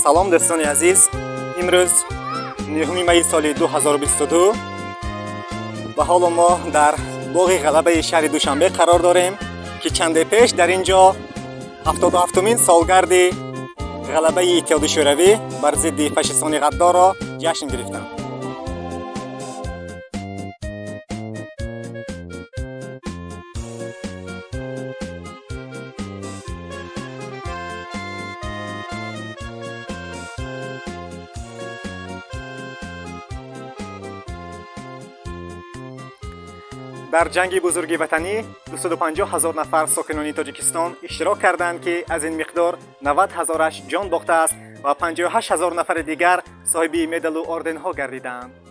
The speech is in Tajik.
Салом дӯстони азиз, имрӯз 9 майи соли 2022 ва ҳоло мо дар боғи ғалабаи шаҳри Душанбе қарор дорем, ки чанде пеш дар ин ҷо 77-умин солгарди ғалабаи Иттиҳоди Шӯравӣ бар зидди фашистони ғаддорро ҷашн гирифтанд. Дар ҷанги бузурги ватанӣ 250 ҳазор нафар сокинони Тоҷикистон иштирок карданд, ки аз ин миқдор 90 ҳазораш ҷон бохтааст ва 58 ҳазор нафари дигар соҳиби медалу орденҳо гардиданд.